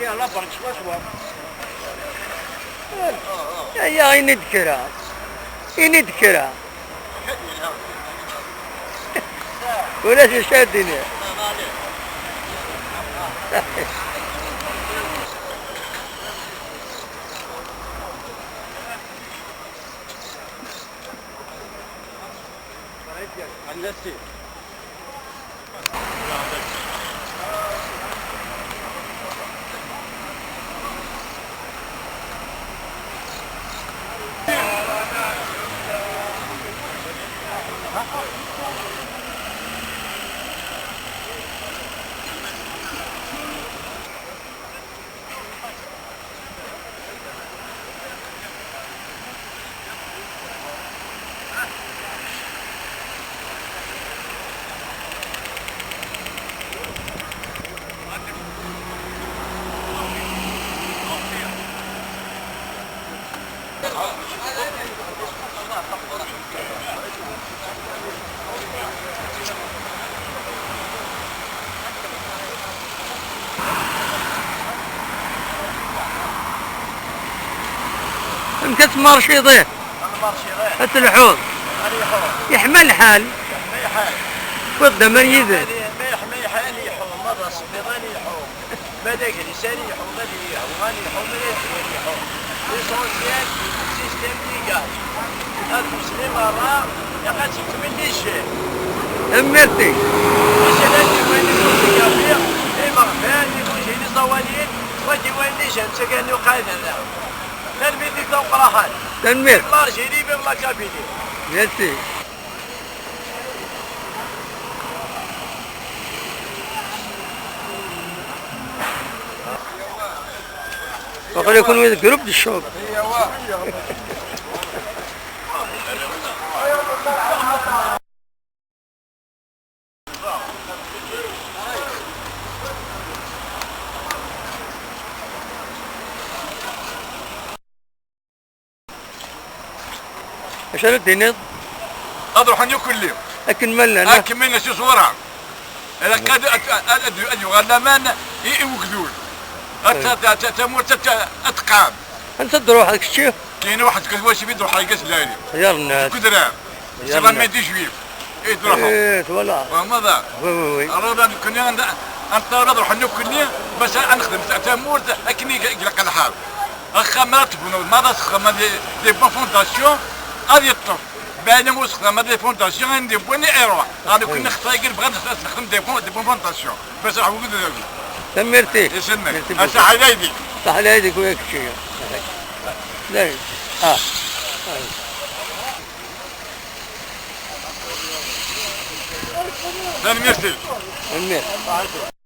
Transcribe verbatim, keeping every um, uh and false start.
Yalla, berk swaswa. Aya, ini-d kra. Ini-d kra. Ulac acu ara d-iniɣ. Amek ad tmarciḍ, ih? Ad tmarciḍ, ih. Ad telḥuḍ. Ad yelḥu. Yeḥma lḥal. Yeḥma lḥal. Wwiḍ-d aman yid-s. Ma yeḥma lḥal, yelḥu. Ma d asemmiḍ, ad yelḥu. Ma d agris, ad yelḥu. Ma d yehwan, yelḥu. Ma d azwir, yelḥu. L'essentiel, système dégage. Ad nesli merra, ilaq ad tefkem nnijer. Tanemmirt-ik. Maca d akken wayen i tt-ikafi, imeɣban, igujilen, iẓawaliyen, wagi wayen n ijer, d taganni uqaɛid-nneɣ. Tanemmirt-ik tameqqrant. Tanemmirt. Vive l'Algérie, vive la Kabylie. Merci. Waqila kunwi d groupe de choc. Acu ara d-tiniḍ? Ad ruḥen yakk fell-i. Akken ma llan, ah. Akken ma llan si ṣṣwara. Ilaq ad, ad, ad, ad, ad yuɣal laman i, i ugdud. Ad ta-, ta-, ta-, tamurt ad, ad teqqam. Anta d-ruḥeḍ kečči? Kayni waḥed deg wasif i d-ruḥeɣ deg At Lɛali. Xyar nnas. Deg udrar. Xyar nnas. C'est la main du juif. I d-ruḥeɣ. Eh, twala. Wa maḍa. Oui, oui, oui. Rriḍa nekkni, an-, anṭerḍ ruḥen nekkni, bac ad nexdem ta-, tamurt akken i, i ilaq lḥal. Axxam ara tebnuḍ, ma ara txedmeḍ des, des bonnes fondations, ad yeṭṭef. Baɛni ur texdem des fondations, ayen d-yewwin i iruḥ. Ɣer nekkni xeṭṭa-agi nebɣa ad nexdem des fon-, des bonnes fondations. Bac ad ḥewwel dagi. Tanemmirt-ik. Iselmek. Merci beaucoup. Asaḥ ala ydi. Saḥ ala ydi, kuya kečči. Dayen. Ah. Tanemmirt-ik. Tanemmirt.